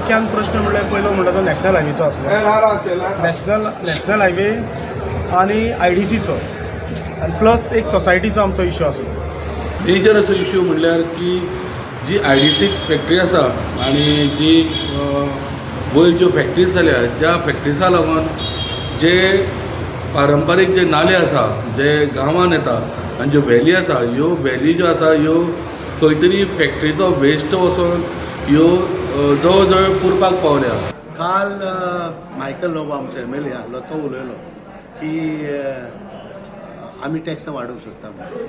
मुख्यान प्रश्न म्हणल्यार पयलो म्हणटा तो नॅशनल हायवेचो आसलो. नॅशनल हायवे आनी आयडीसीचो आनी प्लस एक सोसायटीचो आमचो इशू आसलो. मेजर असो इशू म्हणल्यार की जी आयडीसी फॅक्टरी आसा आनी जी वयर ज्यो फॅक्टरीज जाल्या, ज्या फॅक्टरीसा लागून जे पारंपारीक जे नाले आसा जे गांवान येता आनी ज्यो व्हॅली आसा, ह्यो व्हॅली ज्यो आसा ह्यो खंय तरी फॅक्टरीचो वेस्ट वचोन ह्यो जवळ जवळ पुरपाक पावल्या. काल मायकल लोबो आमचो एमएलए आहलो, तो उलयलो की आमी टॅक्सां वाडोवंक शकता म्हणून.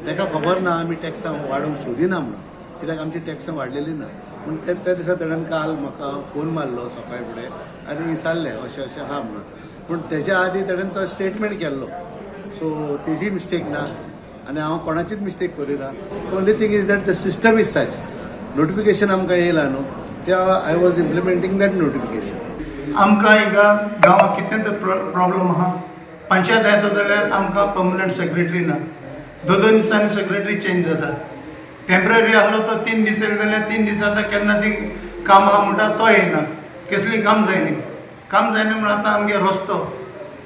ताका खबर ना आमी टॅक्सां वाडोवंक सोदिना म्हणून, कित्याक आमची टॅक्सां वाडलेली ना. पूण ते त्या दिसा तेणेन काल म्हाका फोन मारलो सकाळी फुडें आनी विचारलें अशें अशें आहा म्हणून. पूण तेज्या आदीं तेणेन तो स्टेटमेंट केल्लो, सो तेजी मिस्टेक ना आनी हांव कोणाचीच मिस्टेक करिना. Only thing is that the system is such, notification आमकां येयला न्हू, त्या I was implementing that notification. आमकां हिंगा गांवांत कितें तर प्रॉब्लम आहा, पंचायत येता जाल्यार आमकां पर्मनंट सेक्रेटरी ना. दोन दोन दिसांनी सेक्रेटरी चेंज जाता. टेम्पररी आहलो तो 3 दीस येयले जाल्यार 3 दीस आतां केन्ना ती काम आहा म्हणटा तो येयना. कसलीं काम जायना, काम जायना म्हणून आतां आमगे रस्तो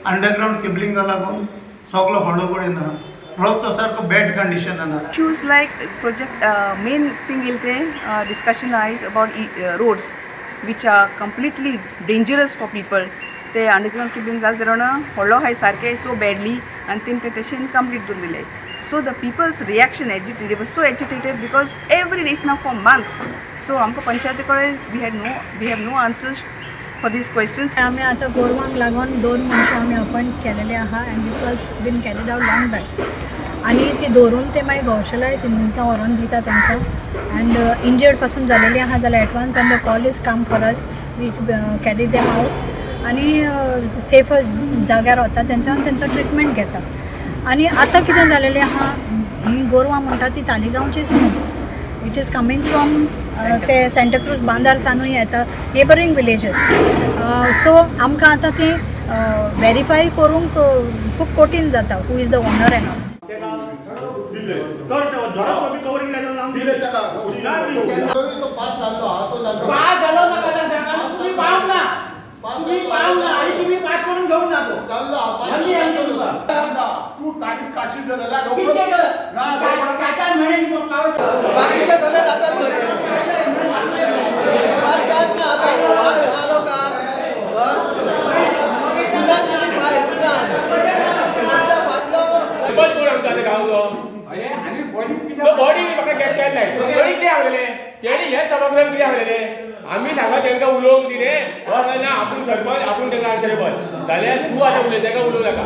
अंडरग्रावंड केबलिंगा लागून सगलो होडो कडेन आहा, रस्तो सारको बॅड कंडिशनान आहा. Issues like project, main thing is the discussion is about roads which are completely dangerous for people. ते अंडरग्रावंड केबलिंग जालें तेन्ना व्हडलो आहाय सारकें सो बॅडली आनी तेणी ते तशें इनकम्प्लीट दवरून दिले. So the people's reaction, agitated, was so agitated because every day is now for months. So आमकां पंचायती कडेन we have no answers for these questions. आमी आतां गोरवांक लागून दोन मनशां आमी अपॉयंट केलेले आहा and this was been carried out long back. आनी ती दवरून ते मागीर गौशालाय तांकां व्हरोन दिता तांकां. अँड इंजर्ड पासून जालेली आहा जाल्यार at once the call is come for us, we carry them out आनी सेफ जाग्यार वता तेंच्या तेंचो ट्रिटमेंट घेता. आनी आतां कितें जालेलें आहा, ही गोरवां म्हणटा ती तालिगांवचीच न्हू, it is coming from ते सँटाक्रूज बांदार सानूय येता, नेबरींग विलेजीस. सो आमकां आतां तें वेरीफाय करूंक खूब कठीण जाता, who is the owner and all. दिले ताका. तो पास जाल्लो आहा, तो जाल्लो. पास जालो नाका सांगा. तुम्ही पावंक ना, तुम्ही पावंक ना आणि तुम्ही पास करून घेऊन जातो. जाल्लो आहा, पास आमी आमी जाल्लो. तुका. तू तारीख काडशीत जाल्यार कितें ना काय काय म्हणे पावत. बाकीचे सगळे जातात बरे. पास जात ना आता. आलो का? तुझा फाटलो. सरपंच कोण आमचो आतां गांवचो? तो बॉडी म्हाका केल्लाय बॉडी कितें आसलेलें तेणी हें सभागृहात कितें आसलेलें आमी सांगा तांकां उलोवंक दिलें हो ना. आपूण सरपंच, आपूण तांकां आन्सरेबल जाल्यार तूं आतां उलय, ताका उलोवं नाका.